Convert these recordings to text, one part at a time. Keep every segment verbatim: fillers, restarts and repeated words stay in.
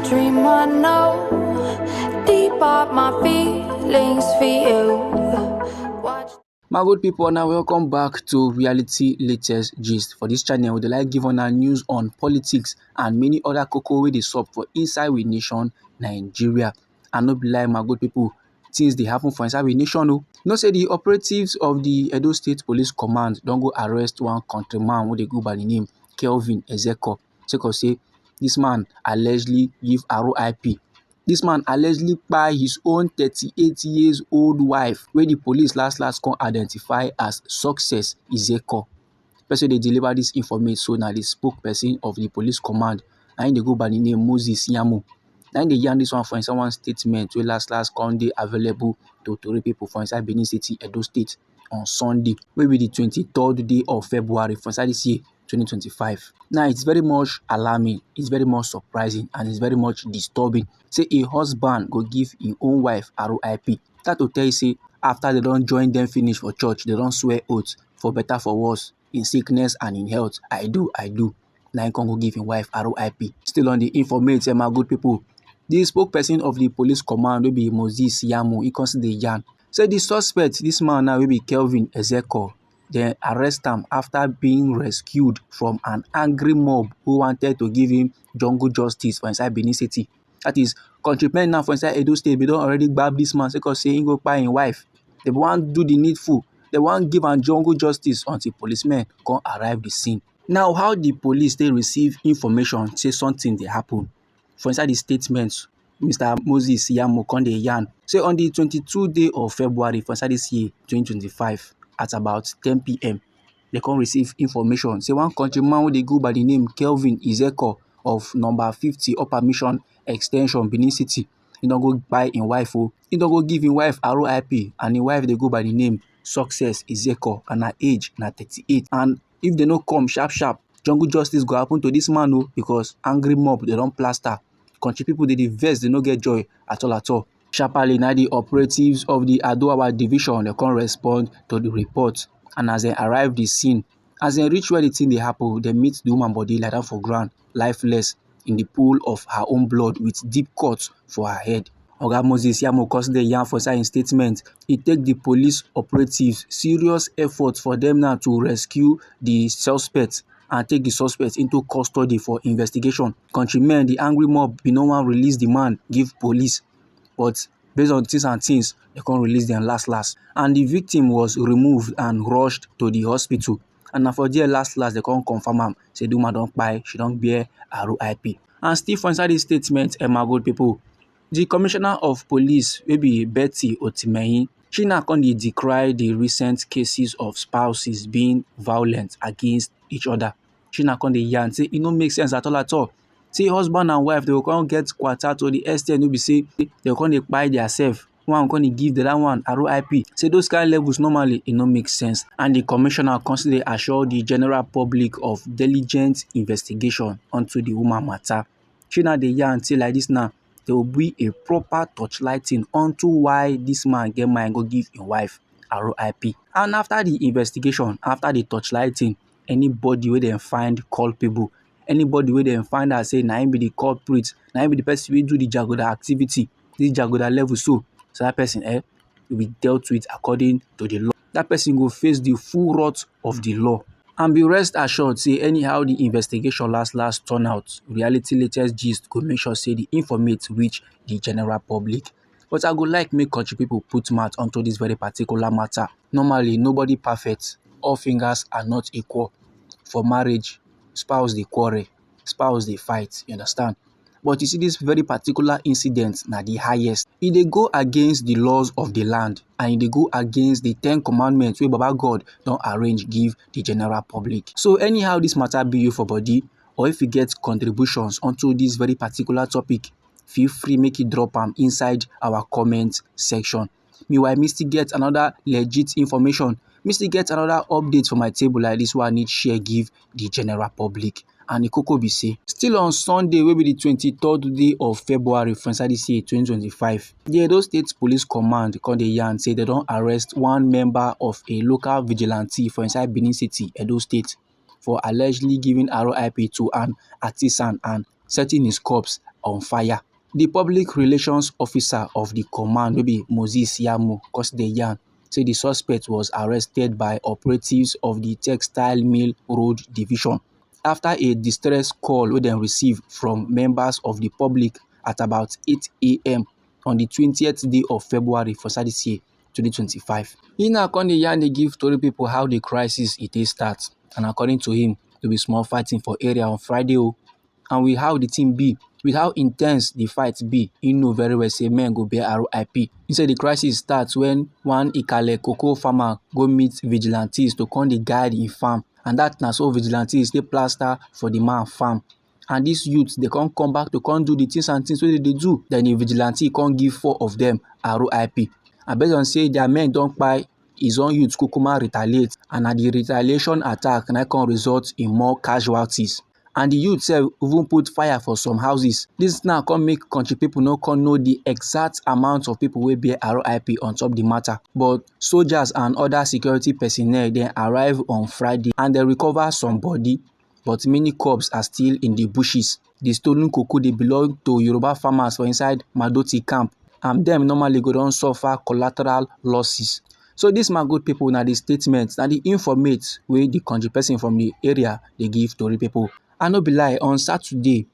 Dream I know, deep are my feelings for you. Watch My good people, now welcome back to Reality Latest Gist. For this channel, we dey like give una news on politics and many other koko wey dey sup for inside we nation, Nigeria. And no be lie, my good people, things dey happen for inside we nation o. You know say the operatives of the Edo State Police Command don go arrest one countryman wey dey go by the name Kelvin Ezeko, sake of say this man allegedly give R I P. This man allegedly kpai his own thirty-eight years old wife, wey the police last last come identify as Success Izeko. Person dey deliver this informate so na the spokesperson of the police command, na him dey go by the name Moses Yamo. Na him dey yarn this one for inside one statement wey last last come dey available to tori people for inside Benin City, Edo State on Sunday, wey be the twenty-third day of February for inside this year, twenty twenty-five. Now, it's very much alarming, it's very much surprising, and it's very much disturbing. Say a husband go give him own wife R I P. That to tell you say after they don join them finish for church, they don swear oath for better for worse, in sickness and in health. I do, I do. Na him come go give him wife R I P. Still on the informate, eh, my good people. The spokesperson of the police command, wey be Moses Yamo, he come still dey yarn say the suspect, this man now, wey be Kelvin Ezeko, dem arrest am after being rescued from an angry mob who wanted to give him jungle justice for inside Benin City. That is, countrymen now for inside Edo State, they don already gbab this man sake of say he go kpai him wife. They wan do the needful. They wan give am jungle justice until policemen come arrive the scene. Now, how the police dey receive information say something dey happen? For inside the statement, Mister Moses Yamo come dey yarn say on the twenty-two day of February for inside this year, twenty twenty-five, at about ten p m, they come receive information say one countryman wey dey go by the name Kelvin Izeko of number fifty Upper Mission Extension, Benin City, he don go kpai him wife o. He don go give him wife R I P, and him wife dey go by the name Success Izeko, and her age na thirty-eight. And if they no come sharp sharp, jungle justice go happen to this man o, because angry mob, they don plaster. Country people dey dey vex, they no get joy at all at all. Sharply, na the operatives of the Adoawa division, they come respond to the report. And as they arrive the scene, as they reach where the thing dey happen, they meet the woman body lie down for ground, lifeless, in the pool of her own blood with deep cuts for her head. Oga Moses Yamo come still dey yarn for inside him statement. He take the police operatives serious effort for them now to rescue the suspect and take the suspect into custody for investigation. Countrymen, the angry mob, bin no wan release the man give police, but based on things and things, they come release them last last. And the victim was removed and rushed to the hospital. And na for there last last they come confirm am say the woman don kpai, she don bear R I P. And still for inside this statement, eh, my good people, the commissioner of police, wey be Betty Otimehin, she now come dey decry the recent cases of spouses being violent against each other. She now come dey yarn say e no make sense at all at all. Say husband and wife, they go come get quarter to the extent wey be say they go come dey kpai their self. One go come dey give the other one R I P. Say those kind levels normally, e no make sense. And the commissioner come still dey assure the general public of diligent investigation onto the woman matter. She now dey yarn say like this now, there will be a proper torchlighting onto why this man get mind go give him wife R I P. And after the investigation, after the torchlighting, anybody wey dem find culpable, anybody wey dem find out say na him be the culprit, na him be the person wey do the jagoda activity, this jagoda level so, so that person, eh, will be dealt with according to the law. That person go face the full wrath of the law. And be rest assured say anyhow the investigation last last turn out, Reality Latest Gist go make sure say the informate reach the general public. But I go like make country people put mouth onto this very particular matter. Normally, nobody perfect. All fingers are not equal. For marriage, spouse dey quarrel, spouse dey fight, you understand? But you see, this very particular incident na the highest. E dey go against the laws of the land, and e dey go against the ten commandments wey Baba God don arrange give the general public. So anyhow this matter be you for body, or if you get contributions onto this very particular topic, feel free make you drop am inside our comment section. Meanwhile, me still get another legit information. Me still get another update for my table like this one I need share give the general public. And the koko be say, still on Sunday, wey be the twenty-third day of February for inside this year, twenty twenty-five, the Edo State Police Command come dey yarn say they don arrest one member of a local vigilante for inside Benin City, Edo State, for allegedly giving R I P to an artisan and setting his corpse on fire. The public relations officer of the command, wey be Moses Yamu, cause the yarn say the suspect was arrested by operatives of the Textile Mill Road Division after a distress call wey dem receive from members of the public at about eight a m on the twentieth day of February for this year, twenty twenty-five. He now come dey yarn dey give tori people how the crisis e take start, and according to him, there be small fighting for area on Friday o, and with how the thing be, with how intense the fight be, he know very well say men go bear R I P. He say the crisis start when one Ikale cocoa farmer go meet vigilantes to come dey guide him farm, and that na so vigilantes dey plaster for the man farm. And these youths, they come come back to come do the things and things wey they dey do. Then the vigilante come give four of them R I P. And based on say their men don kpai, his own youth kukuma retaliate, and na the retaliation attack na come result in more casualties. And the youth sef even put fire for some houses. This now come make country people no come know the exact amount of people wey bear R I P on top the matter. But soldiers and other security personnel then arrive on Friday and they recover some body, but many corpses are still in the bushes. The stolen cocoa dey belong to Yoruba farmers for inside Madoti camp, and dem normally go don suffer collateral losses. So this, my good people, na the statement, na the informate wey the country person from the area dey give tori people. I no be lie, on Saturday,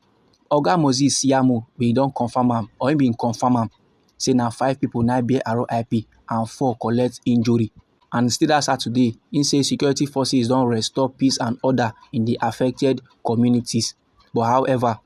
Oga Moses Siamo bin don confirm am, or he bin confirm am, say na five people na bear R I P and four collect injury. And still that Saturday, he say security forces don restore peace and order in the affected communities. But however,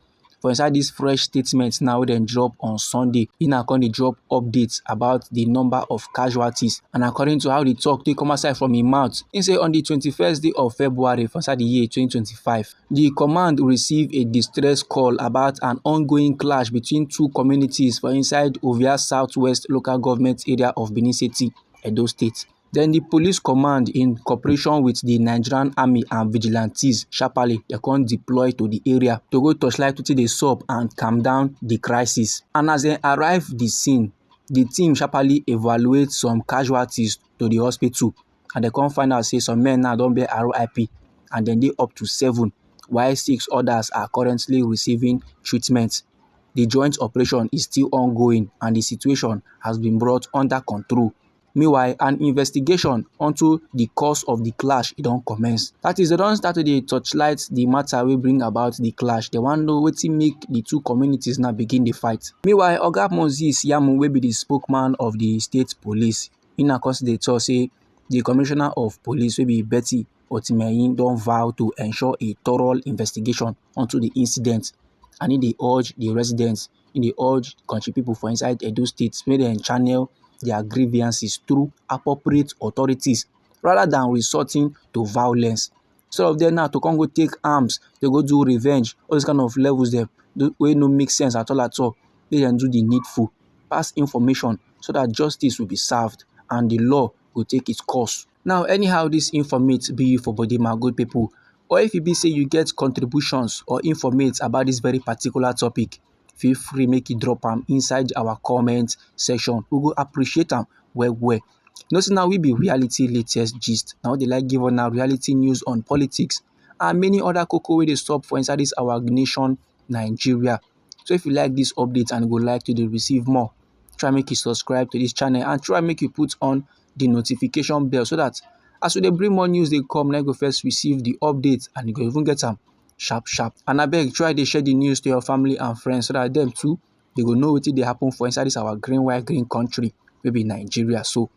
for inside this fresh statement now wey dem drop on Sunday, he now come dey drop updates about the number of casualties. And according to how the talk take come outside from him mouth, he say on the twenty-first day of February for inside the year twenty twenty-five, the command receive a distress call about an ongoing clash between two communities for inside Ovia Southwest Local Government Area of Benin City, Edo State. Then the police command, in cooperation with the Nigerian army and vigilantes, sharply they come deploy to the area to go torchlight wetin dey sup and calm down the crisis. And as they arrive the scene, the team sharply evaluate some casualties to the hospital, and they come find out say some men now don bear R I P, and then they up to seven, while six others are currently receiving treatment. The joint operation is still ongoing, and the situation has been brought under control. Meanwhile, an investigation onto the cause of the clash, e don commence. That is, they don start to dey torchlight the matter wey bring about the clash. They wan know wetin make the two communities now begin the fight. Meanwhile, Oga Moses Yamu, wey be the spokesman of the state police, he na come still dey talk say the commissioner of police, wey be Betty Otimehin, don vow to ensure a thorough investigation onto the incident, and he dey urge the residents, he dey urge country people for inside Edo State make dem channel their grievances through appropriate authorities rather than resorting to violence. Some of them now to come go take arms, they go do revenge, all these kind of levels dem wey no make sense at all at all. Make dem do the needful, pass information so that justice will be served and the law go take its course. Now, anyhow this informate be for body, my good people, or if e be say you get contributions or informate about this very particular topic, feel free make you drop am inside our comment section. We go appreciate am well well. You know say now we be reality latest gist. Now they like give una reality news on politics and many other koko wey dey sup for inside this our nation, Nigeria. So if you like this update and you go like to dey receive more, try make you subscribe to this channel and try make you put on the notification bell so that as we dey bring more news dey come, na you go first receive the update and you go even get am sharp sharp. And abeg, try dey share the news to your family and friends so that them too, they go know wetin dey happen for inside this our green white green country wey be Nigeria. So